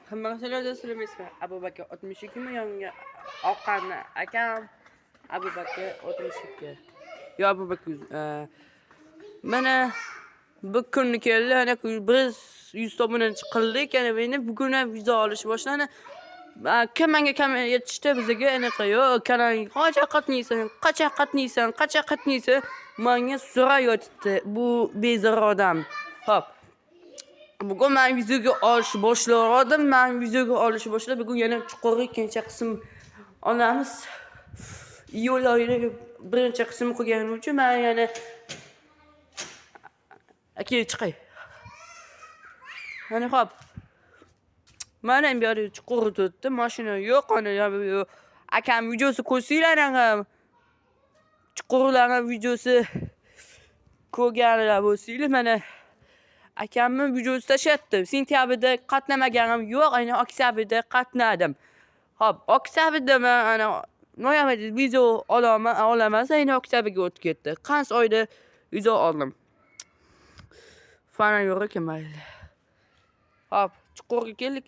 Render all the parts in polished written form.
Hammaga salom, Abu Bakr 62 mi yonga oqqani akam Abu Bakr 62. Yo Abu Bakr mana bu kunni keldi, ana biz 100 tomondan chiqildik, ana endi bugun ham viza olish boshlandi. Kim menga kam yetishdi bizga anaqa yo kanalga qachon qatnaysan, qachon qatnaysan, qachon qatnaysan, menga so'rayotibdi bu bezor odam. Xo'p. Bugun men videoga olish boshladim, men videoga olish boshlab, bugun yana chuqur ikkinchi qism olamiz. Iyul oyida birinchi qism qilganim uchun men yana aka chiqay. Mana xo'p. Mana bu yerda chuqur turibdi, mashina yo'q, ana akam videosi ko'rsanglar ham chuqurlarni videosi ko'rganlar bo'lsanglar, mana akamni videosi tashlatdi. Sentyabrda qatnamaganim yo'q, ayni oktyabrda qatnadim. Xo'p, oktyabrda men ana noyabrda video olaman, olaman, ayni oktyabrga o'tib ketdi. Qaysi oyda video oldim? Fana yo'q ekan, mayli. Xo'p, chuqurga keldik.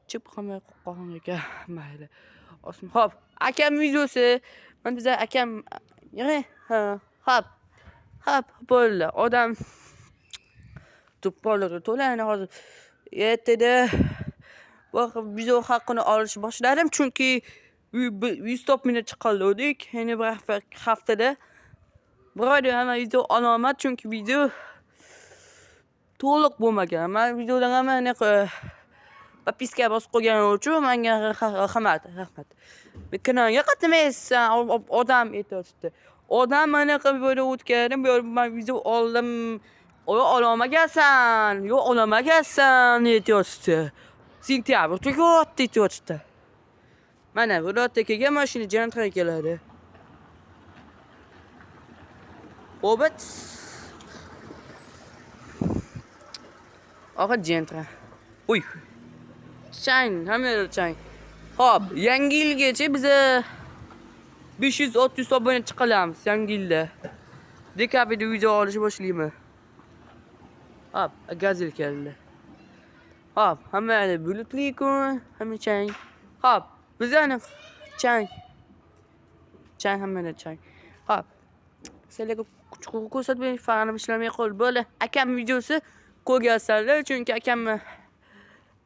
Chip qilmay qolgan ekan, mayli. Osmon. Xo'p, akam videosi. Mana biza akam, ha, xo'p. Xo'p, bo'ldi. Odam to'polari to'la, ana hozir ertada bu video haqini olish boshladim, chunki 100 top ming chiqardik. Endi bir haftada bir oyda hamma video ololmadi, chunki video to'liq bo'lmagan. Men videodan hamma anaqa подписка bosib qo'yganim uchun menga rahmat, rahmat. Kanalga qatnamaysan, odam aytyapti. Odam anaqa böyle o'tganim, bu yerda men video oldim. Yo'q ololmagansan, yo'q ololmagansan aytyapti. Sentyabr tugayapti aytyapti. Mana viloyatga kelgan mashina Gentra keladi. Obit. Oxir Gentra. Uy. Chang, hamma yerda chang. Xo'p, yangi yilgacha biza 500-600 obuna chiqamiz yangi yilda. Dekabrda video olish boshlayman. Xo'p, gazel keldi. Xo'p, hamma yerda bulutli kun, hamma chang. Xo'p, bizani chang. Chang, hamma yerda chang. Xo'p. Sizlarga chuqur ko'rsatib farim ishlamay qoldi. Bo'ldi. Akam videosi ko'rgansanlar, chunki akamni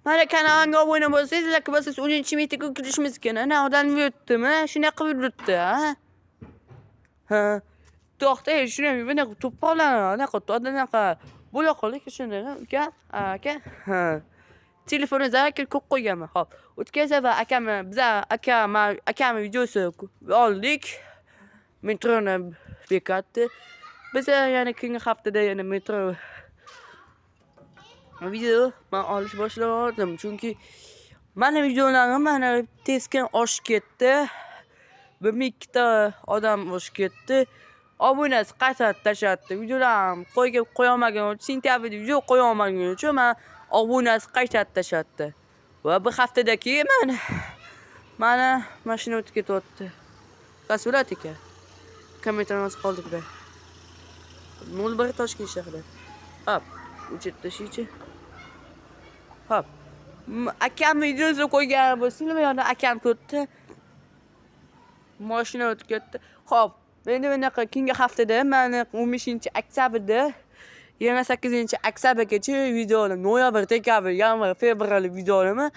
mana kanalimga obuna bo'lsangiz, like bossangiz 10-metrga kirishimiz kerak. Ana odam yurtdimi? Shunaqa qilib yuribdi, ha? Ha. To'xta, shuni bunaqa to'pollar, anaqa anaqa bo'la qoldi shunday, uka, aka. Ha. Telefonni zarakka ko'p qo'yganman. Xo'p, o'tgan safar akamni biza akam akamni videosi oldik. Metroni bekatdi. Biz yana keyingi haftada yana metro video men olish boshladim, chunki mana videolarim mana teskin oshib ketdi. 1002 ta odam oshib ketdi. Obunasi qaytarib tashlatdi. Videolarim qo'ya olmaganim uchun, sentyabrda video qo'ya olmaganim uchun men obunasi qaytarib tashlatdi. Va bir haftada keyin mana mashina o'tib ketyapti. Qaysi viloyat ekan? Kommentariyani qoldiringlar. 01 Toshkent shahrida. Hop, o'chirib tashlaychi. Hop. Akam videosi qo'ygan bo'lsin, nima yo'lda akam ko'rdi. Mashina o'tib ketdi. Xo'p, endi bunaqa keyingi haftada meni 15-oktyabrda 28-oktyabrgacha videoni noyabr, dekabr, yanvar, fevral videolarni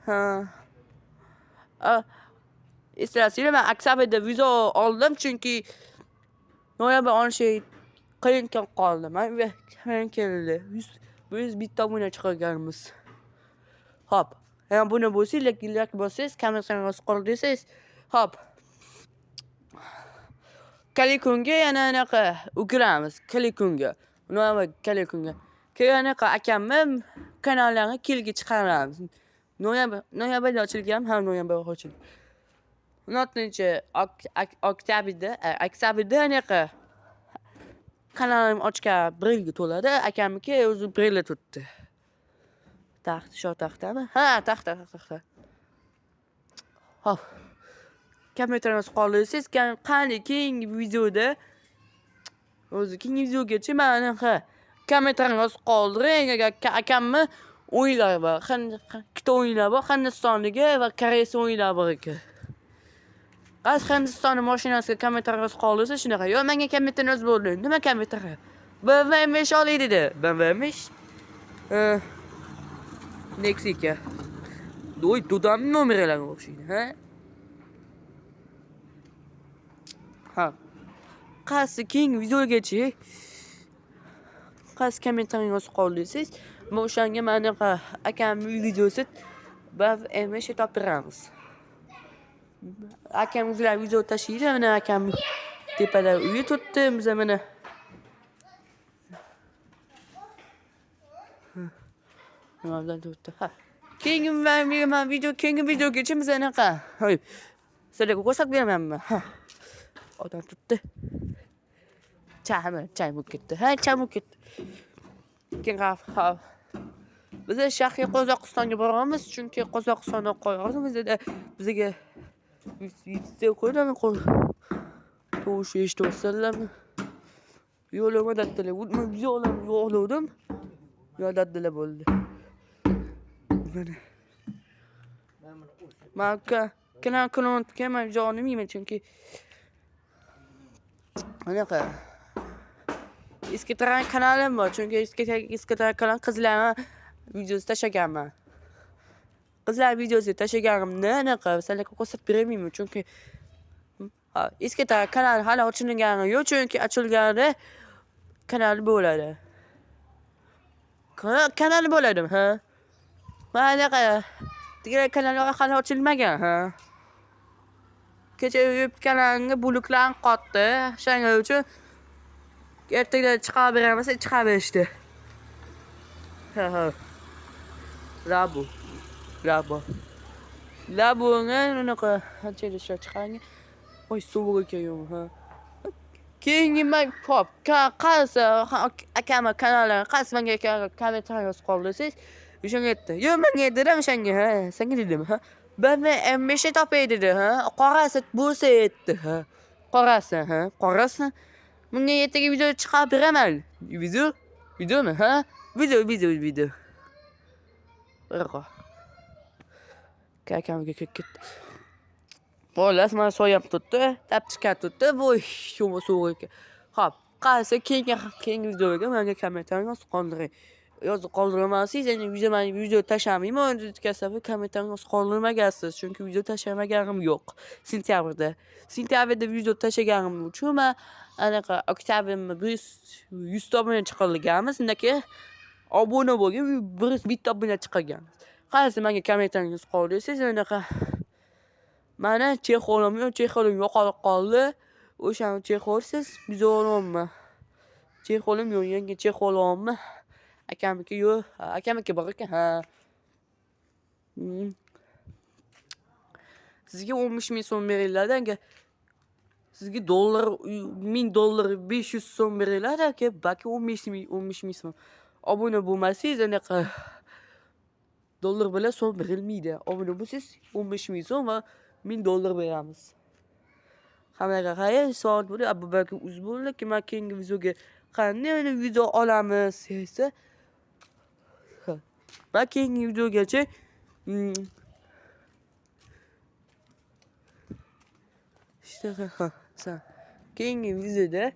ha. Eslasizlar, men oktyabrda video oldim, chunki noyabr olishi qiyin kelib qoldi. Men keldi. 101 ta obuna chiqarganmiz. Xo'p, yana buni bo'lsangiz, like bossangiz, kommentariyani yozib qoldirsangiz, xo'p. Kalikunga yana anaqa o'giramiz, Kalikunga. Noyabr Kalikunga. Keyin anaqa akamni kanallarini kelga chiqaramiz. Noyabrda ochilgan, ha, noyabr ochildi. 16-oktyabrda, oktyabrda anaqa kanalim ochgan 1 yilga to'ladi. Akamniki o'zi 1 yilda turibdi. Taxt, sho taxtami? Ha, taxta, taxta. Xo'p. Kommentariyani yozib qoldirsangiz, qani keyingi videoda o'zi keyingi videogacha mana ha kommentariyani yozib qoldiring. Agar akamni O'yinlar bor. Ikkita o'yinlar bor. Hindistonniki va Koreys o'yinlar bor ekan. Qaysi Hindistonni mashinasiga kommentariy yozib qoldirsa shunaqa. Yo, menga kommentariy yozib bo'ldi. Nima kommentariy? BMW M5 olay dedi. BMW M5. Nexia. Voy, dodamning nomerlariga o'xshaydi, ha? Ha. Qaysi keyingi videogacha qaysi kommentariy yozib qoldirsangiz, men o'shanga mana akamning videosi BMW M5 topib beramiz. Akam o'zlari video tashlaydi, mana akam tepada uyi turibdi, biz mana nima bilan turibdi? Ha. Keyingi men video, keyingi videogacha biz anaqa. Hoy. Sizlarga ko'rsatib beramanmi? Ha. Odam turibdi. Chami, chang bo'lib ketdi. Ha, chang bo'lib ketdi. Keyin ha. Biz Sharqiy Qozog'istonga boramiz, chunki Qozog'istonda qo'yamiz bizda bizga video qo'yilami qo'y. Tovush eshityapsizlarmi? Yo'lima daddilar. Men yo'lim yo'qlovdim. Yo daddilar bo'ldi. Mana. Man kanal man video olmayman chunki anaqa Eski kanalim bor, chunki eski kanal qizlarni videosi tashlaganman. Qizlar videosi tashlaganimni anaqa sizlarga ko'rsatib bermayman, chunki eski kanal hali ochilgani yo'q, chunki ochilganda kanal bo'ladi. Kanal bo'ladi, ha. Mana anaqa digar kanal hali ochilmagan, ha. Kecha YouTube kanalimga bulutlar qotdi. Shuning uchun ertaga chiqarib beramiz, chiqarib berishdi. Ha ha. Labo. Labo. Laboni unaqa qancha ishlab chiqargan. Voy, sovuq ekan yo'q, ha. Keyingi man hop, qaysi akamni kanalini, qaysi menga kommentariy yozib qoldirsangiz, o'shanga aytdi. Yo'q, menga dedim o'shanga, ha, senga dedim, ha. BMW M5 topay dedi, ha. Qorasi bo'lsa aytdi, ha. Qorasi, ha, qorasi. Bunga ertaga video chiqarib beraman. Video? Videomi, ha? Video, video, video. Irqo. Akamga kirib ketdi. Xullas, mana soyam turibdi, tapchika turibdi. Voy, sovuq ekan. Xo'p, qaysi keyingi videoga menga kommentariy yozib qoldiring. Yozib qoldirmasangiz, endi video men video tashlamayman, kasaba kommentariy yozib qoldirmagansiz, chunki video tashlamaganim yo'q. Sentyabrda. Sentyabrda video tashlaganim uchun men anaqa oktyabrni 100 ta obuna chiqarganmiz, undaki obuna bo'lgan 101 ta obuna chiqarganmiz. Qaysi menga kommentariy yozib qoldirsangiz, anaqa mana chexolim yo'q, chexolim yo'qolib qoldi. O'shani chexolsiz video olaman. Chexolim yo'q, yangi chexol olaman. Akamniki yo'q, akamniki bor ekan, ha. Sizga 15 ming so'm beriladi, agar sizga dollar 1000 dollar 500 so'm beriladi, aka, balki 15 ming, 15 ming so'm. Obuna bo'lmasangiz, anaqa dollar bilan so'm berilmaydi. Obuna bo'lsangiz 15 ming so'm va 1000 dollar beramiz. Hammaga xayr, soat bo'ldi, Abu Bakr uz bo'ldi. Kim keyingi videoga qanday video olamiz desa, va keyingi videogacha shunaqa, ha, keyingi videoda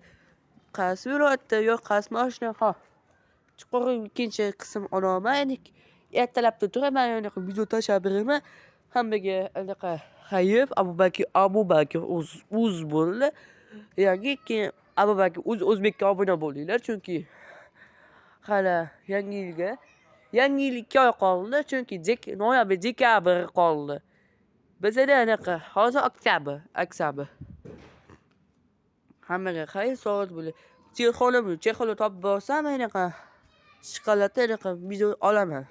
qaysi viloyatda yo qaysi mashina, ha, chuqur ikkinchi qism olaman. Ertalabda turaman, anaqa video tashlab beraman. Hammaga anaqa xayr, Abu Bakr uz bo'ldi. Yangi keyin Abu Bakr uz O'zbekka obuna bo'linglar, chunki hali yangi yilga, yangi yil 2 oy qoldi, chunki noyabr, dekabr qoldi. Bizda anaqa hozir oktyabr. Hammaga xayr, soat bo'ldi. Chexolim topib borsam, anaqa shokoladda anaqa video olaman.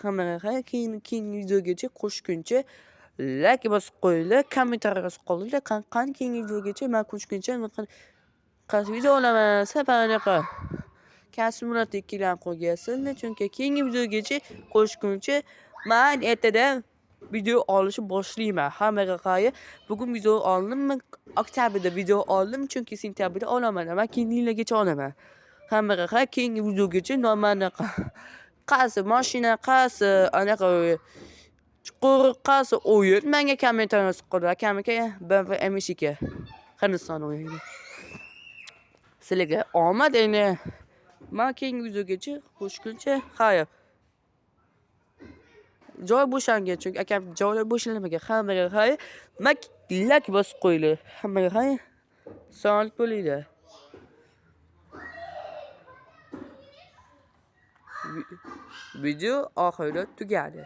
Hammaga xayr, keyingi videogacha qo'shguncha like bosib qo'yinglar, kommentariy yozib qolinglar. Qani keyingi videogacha men qo'shguncha qaysi video olaman, safar anaqa Kasmurod ikkilanib qo'ygansizlar, chunki keyingi videogacha qo'shguncha men ertadan video olishni boshlayman. Hammaga xayr. Bugun video oldimmi? Oktyabrda video oldim, chunki sentyabrda olaman. Men keyingi yilgacha olaman. Hammaga xayr, keyingi videogacha anaqa Qaysi mashina, qaysi anaqa chuqur, qaysi o'yin, menga kommentariy yozib qo'yinglar. Akamniki BMW M2, Hindiston o'yini. Sizlarga omad endi. Man keyingi videogacha qo'shguncha xayr. Joy bo'shangan, chunki akam joylar bo'shanmagan. Hammaga xayr. Mak lak bosib qo'yinglar. Hammaga xayr. Sog'lik bo'linglar. Video oxirida tugadi.